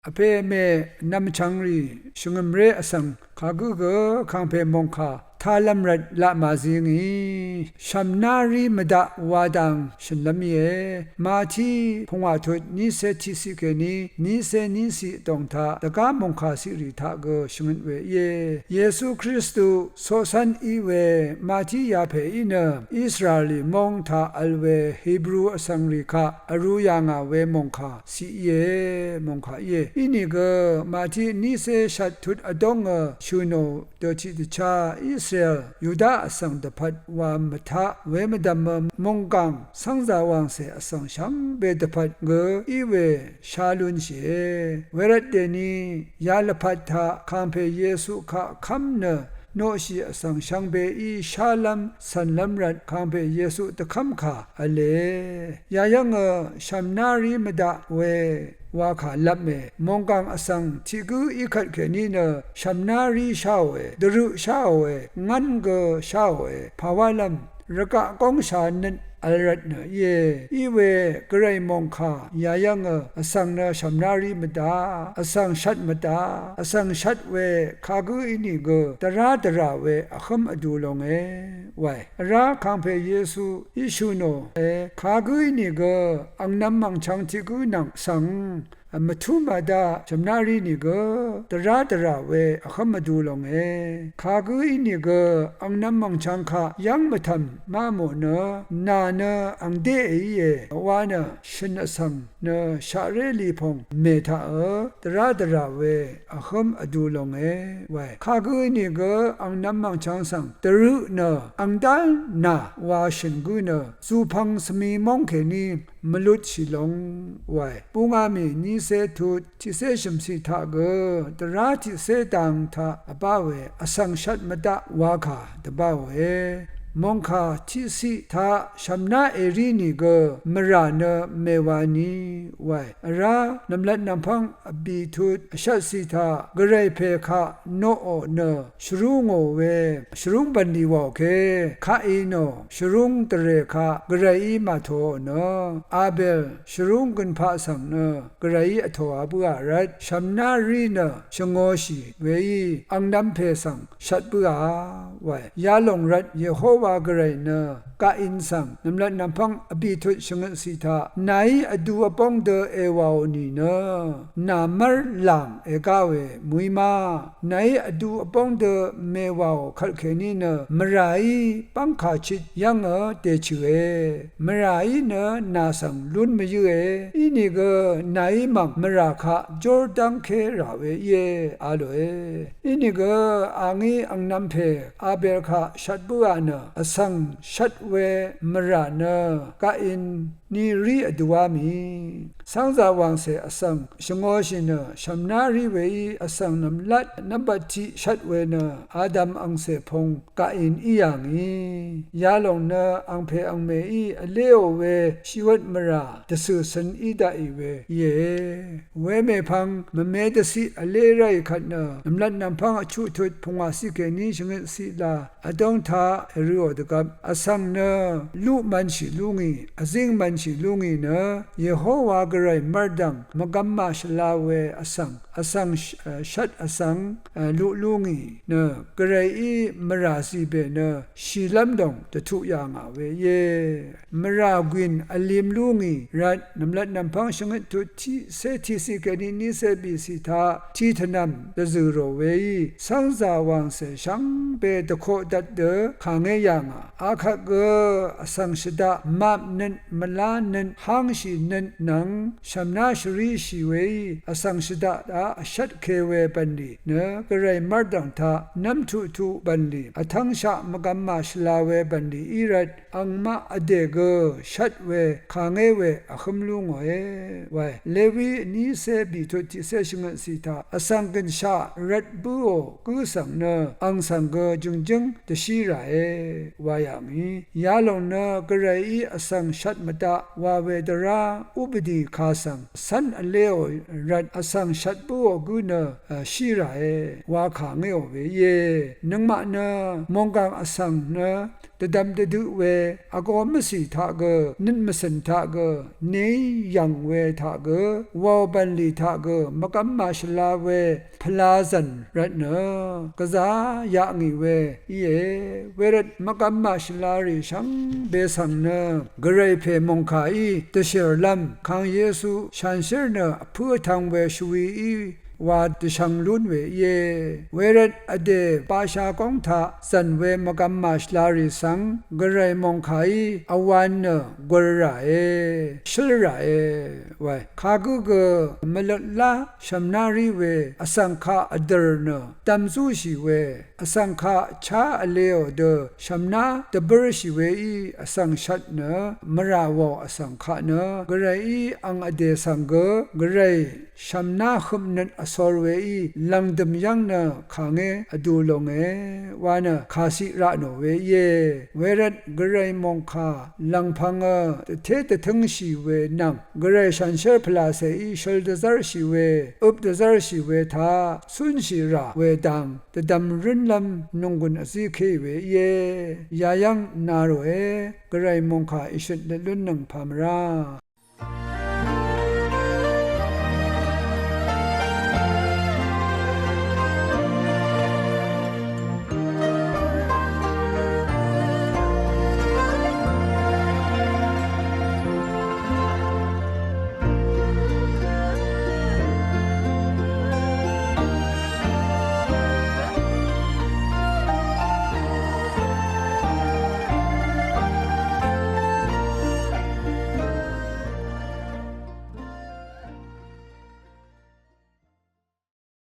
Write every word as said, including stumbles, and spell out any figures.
Vpè mè nvmchvngrì shvngø̀mré vsvng kagǿ gø kàngpè mòngkà tálv́m rvt laq màzi ngì, shv̀mná rí mvdaq wa dang shø̀nlv́m íe. Mati pungwà tut nícé tiqciq kèní nícé níciq dòng taq dvgá mòngkà ciqrì taq gø shvngøt we íe. Yesu Kristu coqcv́n í we Mati yapè í nø Israelí móng taq vl we Hebru vsvngrì kaq vrū yà ngà we mòngkà ciq íe, mòngkà íe. Inìgø Mati nícé shvt tut vdóngø shø̀ nò dø tiqdvchá Israel Yuda vsvng dvpvt wa mvtaq wemvdv̀mø mònggàng cv́ngzà wàngcè vsvng shvngbe dvpvt gø í we shá lúnshìe. Wervt dèni ya lvpat taq kàngpè Yesu kaq kv́m nø noqshì vsvng shvngbeí shálv́m cv̀nlv́m rvt kàngpè Yesu dvkv́mkà v̄le. Yayv́ngø shv̀mná rí mvdaq we wakà lvpmè. Mònggàng vsvng tiq gǿ í kvt kèní nø shv̀mná rí sháòe, dvrøq sháòe, ngv́n gø sháòe, pàwálv́m rvgaq góngsha nøt vl rvt nø íe. Í we gvray mòngkà yayv́ngø vsvng nø shv̀mná rí mvdaq, vsvng shvt mvdaq, vsvng shvt we kagǿ ínìgø dvrá dvrà we vhǿm vdu longe wae. Vrá kàngpè Yesu í shø̀ nò e, kagǿ ínìgø angnv̄m mv̀ngchv̄ng tiq gǿ nvng svng mvtú màdá shv̀mná rí nìgø dvrá dvrà we vhǿm vdu longe. Kagǿ ínìgø angnv̄m mv̀ngchv̄ng kaq yv́ng mvtv̀m má mò nø nà nø angdé èíe wa nø shø̀n vsvng nø shaqré lìpòng mè taqø dvrá dvrà we vhǿm vdu longe wae. Kagǿ ínìgø angnv̄m mv̀ngchv̄ng svng dvrøq nø angdá nà wa shø̀n gǿ nø zùpvng svmi móng kèní mvlutshì long wae. Búngá mì nícé tut tiqcé shø̀mciq taq gø dvrá tiqcé dang taq vbá we vsvng shvt mvdaq wakà dvbáòe. Mòngkà tiqciq taq shv̀mná èrí nìgø mvrà nø mèwani wae. Vrá nv̀mlat nv̀mpv́ng vbì tut vshvtciq taq gvray pè kaq noqò nø shvrú ngò we shvrúng bv̀nlì wàò ke. Kain ò shvrúng dvrè kaq gvrayí màtòò nø Abel shvrúng gønpaq svng nø gvrayí vtòa bǿà rvt shv̀mná rí nø shvngōshì weí angnv̄m pè svng shvt bǿà wae. Yalòng rvt Yehowa gvray nø Kain svng nv̀mlat nv̀mpv́ng vbì tut shvngøtciq taq nàí vdu vbóng dø èwàò nìnø nà mv́r làng ègá we mø̀í má. Nàí vdu vbóng dø mèwàò kvtkèní nø mvràí bv́ngkà chit yv́ngø dèchø̀e. Mvràí nø nà svng lún mvyǿe. Inìgø nàí mv̀ng mvrà kaq Jordan ké rà we íe a lòe. Inìgø a ngí angnv̄m pè Abel kaq shvt bǿà nø vsvng shvt we mvrà nø Kain ní rí vdúá mì. Cv́ngzà wàngcè vsvng shvngōshì nø shv̀mná rí weí vsvng nv̀mlat nvmbat tiq shvt we nø Adam angcè pung Kain í yà ngì. Yalòng nø angpè angmèí vléò we shìwøt mvrà dvcø̀ cøn í daqì we íe. Wemèpvng mvme dvciq vlé ráì kvt nø nv̀mlat nv̀mpv́ng vchuq tut pungwàciq kèní shvngøtciq la vdóng taq èrøò dvgvp vsvng nø luq mv̄nshì lú ngì, vzíng mv̄nshì lú ngì nø Yehowa gvray mv́rdv̀ng mvgvm màshvla we vsvng, vsvng sh-, e, shvt vsvng, e, luq lú ngì nø gvrayí mvrà zìbè nø shìlv́m dòng dvtuq yà ngà we íe. Mvrà gwìn vlim lú ngì rvt nv̀mlat nv̀mpv́ng shvngøt tut tiqcé tiqciq kèní nícé bìciq taq tiq tvnv̀m dvzø̀ rò weí cv́ngzà wàngcè shvngbe dvkoqdvt dø kàngé yà ngà. Akvt gø vsvng shvdaq map nøt, mvlá nøt, hángshì nøt nvng shv̀mná shvríshì weí vsvng shvdaq daq vshvtke we bv̀nlì nø gvray mv́rdv̀ng taq nv́mtuqtuq bv̀nlì vtv́ngshaq mvgvm màshvla we bv̀nlì í rvt angmaq vdè gø shvt we kàngé we vhǿm lú ngòe wae. Lewi vnícé bìtut tiqcé shvngøtciq taq vsvng gø̀nshaq rvt bǿò gǿ svng nø ang svng gø jø̀ngjǿng dvshí ràe wa yà ngì. Yalòng nø gvrayí vsvng shvt mvdaq wa we dvrá ubvdì kà svng cv́n vléò rvt vsvng shvt bǿò gǿ nø, e, shí ràe wa kà ngéò we íe. Nøngmaq nø mònggàng vsvng nø dvdvm dvdøq we, vgō mvcì taq gø, nøt mvcø̀n taq gø, neí yv̀ng we taq gø, wàò bv̀nlì taq gø, mvgvm màshvla we, pvlazv̀n rvtnø, gvzá yaq ngì we íe, wervt mvgvm màshvlarì shvngbe svng nø, gvray pè mòngkàí, dvshèrlv́m, kang Yesu, shànshér nø, vpǿ vtv̄ng we shvwií, wa dvshvng lún we íe. Wervt vdè basha góng taq zv̀n we mvgvm màshvlarì svng gvray mòngkàí vwan nø gur ràe, shǿl ràe wae. Kagǿ gø mvløtlá shv̀mná rí we vsvng kaq vdø̀r nø dvm zúshì we, vsvng kaq chá vleò dø shv̀mná dvbǿrshì weí vsvng shvt nø mvrà wàò vsvng kaq nø gvrayí ang vdè svng gø gvray shv̀mná høpnøt vsor weí lv̀ngdø̀m yv́ng nø kàngé vdu longe wa nø kàciq ra nò we íe. Wervt gvray mòngkà lv̀ngpv̄ngø dvté dvtǿngshì we nvng gvray shànshér pvlàcèí shøl dvzv́rshì we, øp dvzv́rshì we taq cúnshì rà we dang dvdvm rǿnlv́m nònggùn vzíkéì we íe. Yayv́ng na ròe, gvray mòngkà ìshøt lvtlúnnøng pàmvrá